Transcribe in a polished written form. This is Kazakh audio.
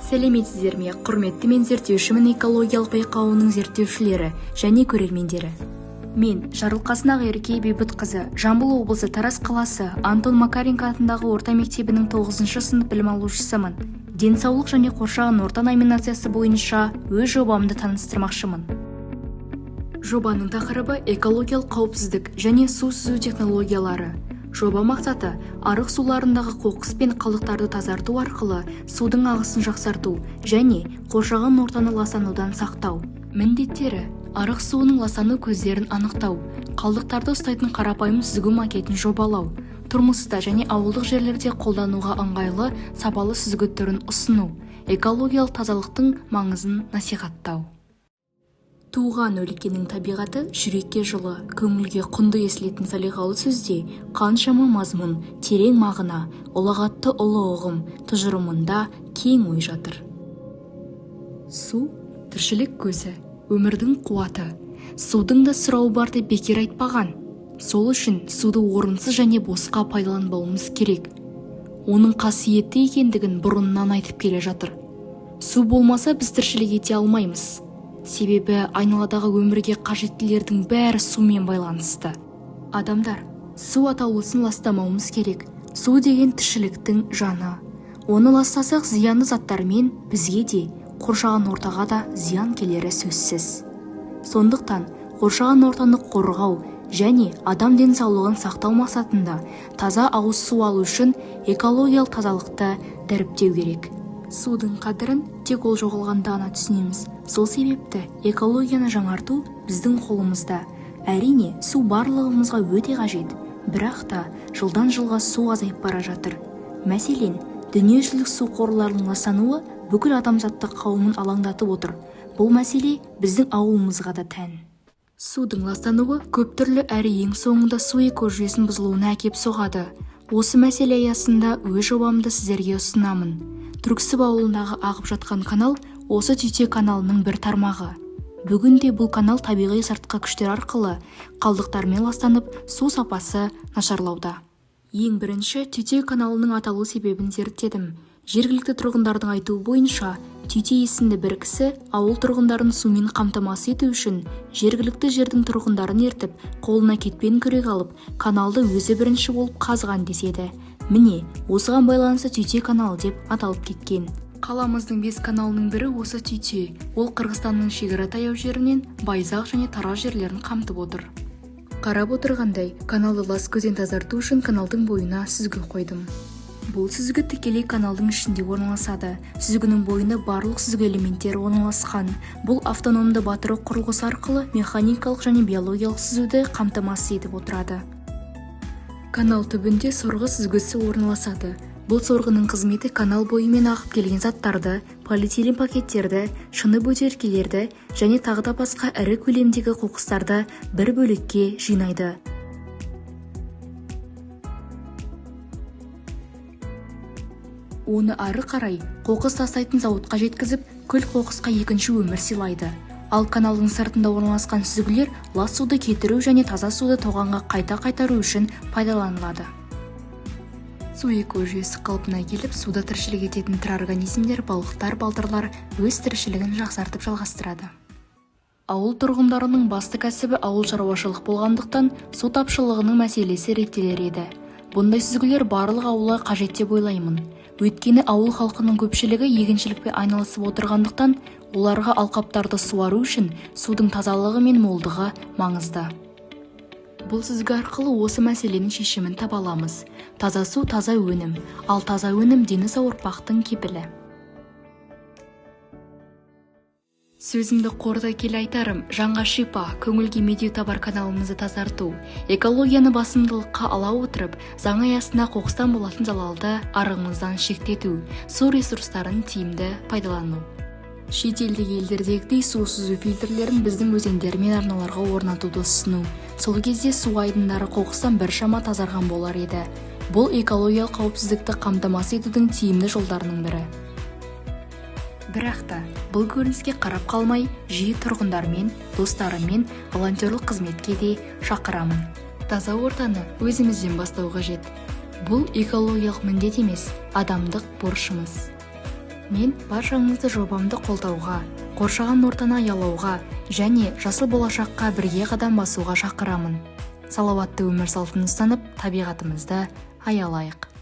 Сәлеметсіздер ме, құрметті мен зерттеушімін экологиялық байқауының зерттеушілері және көрермендері. Мен Жарылқасын Ақерке Бейбітқызы, Жамбыл облысы Тараз қаласы Антон Макаренко атындағы орта мектебінің 9-шы сынып білім алушысымын. Денсаулық және қоршаған орта номинациясы бойынша өз жобамды таныстырмақшымын. Жобаның тақырыбы экологиялық қауіпсіздік және су сүзу технологиялары. Жоба мақсаты арық суларындағы қоқыс пен қалдықтарды тазарту арқылы судың ағысын жақсарту және қоршаған ортаны ластанудан сақтау. Міндеттері: арық суының ластану көздерін анықтау, қалдықтарды ұстайтын қарапайым сүзгі макетін жобалау, тұрмыста және ауылдық жерлерде қолдануға ыңғайлы сапалы сүзгі түрін ұсыну, экологиялық тазалықтың маңызын насихаттау. Туған өлкенің табиғаты жүрекке жылы, көңілге құнды естілетін салиқалы сөзде қаншама мазмұн, терең мағына, ұлағатты ұлы ұғым, тұжырымында кең ой жатыр. Су тіршілік көзі, өмірдің қуаты. Судың да сұрауы бар деп бекер айтпаған. Сол үшін суды орынсыз және босқа пайдаланбауымыз керек. Оның қасиетті екендігін бұрыннан айтып келе жатыр. Су болмаса біз тіршілік ете алмаймыз. Себебі айналадағы өмірге қажеттілердің бәрі сумен байланысты. Адамдар, су атаулысын ластамауымыз керек. Су деген тіршіліктің жаны. Оны ластасақ зиянды заттармен бізге де, қоршаған ортаға да зиян келері сөзсіз. Сондықтан қоршаған ортаны қорғау және адам денсаулығын сақтау мақсатында таза ауыз су алу үшін экологиялық тазалықты дәріптеу керек. Судың қадірін тек ол жоғалғанда ғана түсінеміз. Сол себепті экологияны жаңарту біздің қолымызда. Әрине, су барлығымызға өте қажет, бірақ та жылдан жылға су азайып бара жатыр. Мәселен, дүниежүзілік су қорларының ластануы бүкіл адамзаттық қауымын алаңдатып отыр. Бұл мәселе біздің ауылымызға да тән. Судың ластануы көп түрлі әрі ең соңында су экожүйесінің бұзылуына әкеп соғады. Осы мәселе аясында өз жобамды сіздерге ұсынамын. Түрксіб ауылындағы ағып жатқан канал осы Түйте каналының бір тармағы. Бүгінде бұл канал табиғи сыртқы күштер арқылы қалдықтармен ластанып, су сапасы нашарлауда. Ең бірінші Түйте каналының аталу себебін зерттедім. Жергілікті тұрғындардың айтуы бойынша, Түйте есімді бір кісі ауыл тұрғындарын сумен қамтамасыз ету үшін жергілікті жердің тұрғындарын ертіп, қолына кетпен күрек алып, каналды өзі бірінші болып қазған деседі. Міне, осыған байланысты Түйте каналы деп аталып кеткен. Қаламыздың 5 каналының бірі осы Түйте. Ол Қырғызстанның шекара таяу жерінен Байзақ және Тараз жерлерін қамтып отыр. Қарап отырғандай, каналды лас көзден тазарту үшін каналдың бойына сүзгі қойдым. Бұл сүзгі тікелей каналдың ішінде орналасады. Сүзгінің бойында барлық сүзгі элементтері орналасқан. Бұл автономды батыру құрылғысы арқылы механикалық және биологиялық сүзуді қамтамасыз етіп отырады. Канал түбінде сорғы сүзгісі орналасады. Бұл сорғының қызметі канал бойымен ағып келген заттарды, полиэтилен пакеттерді, шыны бөтелкелерді және тағы да басқа ірі көлемдегі қоқыстарды бір бөлікке жинайды. Оны ары қарай қоқыс тастайтын зауытқа жеткізіп, күл қоқысқа екінші өмір сыйлайды. Ал каналдың сыртында орналасқан сүзгілер лас суды кетіру және таза суды тоғанға қайта қайтару үшін пайдаланылады. Су экожүйесі қалпына келіп, суда тіршілік ететін тірі организмдер, балықтар, балдырлар өз тіршілігін жақсартып жалғастырады. Ауыл тұрғындарының басты кәсібі ауыл шаруашылық болғандықтан, су тапшылығының мәселесі реттелер еді. Бұндай сүзгілер барлық ауылға қажет деп ойлаймын. Өйткені ауыл халқының көпшілігі егіншілікпен айналысып отырғандықтан, оларға алқаптарды суару үшін судың тазалығы мен молдығы маңызды. Бұл сүзгі арқылы осы мәселенің шешімін таба аламыз. Таза су таза өнім, ал таза өнім дені сау ұрпақтың кепілі. Сөзімді қорыта келе айтарым, жанға шипа, көңілге медеу табар каналымызды тазарту, экологияны басымдылыққа ала отырып, заң аясында қоқыстан болатын залалды арығымыздан шектету, су ресурстарын тиімді пайдалану. Шетелдік елдердегідей су сүзу фильтрлерін біздің өзендер мен арналарға орнатуды ұсыну. Сол кезде су айдындары қоқыстан біршама тазарған болар еді. Бұл экологиялық қауіпсіздікті қамтамасыз етудің тиімді жолдарының бірі. Бірақ та бұл көрініске қарап қалмай, жиі тұрғындармен, достарыммен волонтерлік қызметке де шақырамын. Таза ортаны өзімізден бастау қажет. Бұл экологиялық міндет емес, адамдық борышымыз. Мен баршаңызды жобамды қолдауға, қоршаған ортаны аялауға және жасыл болашаққа бірге қадам басуға шақырамын. Салауатты өмір салтын ұстанып, табиғатымызды аялайық.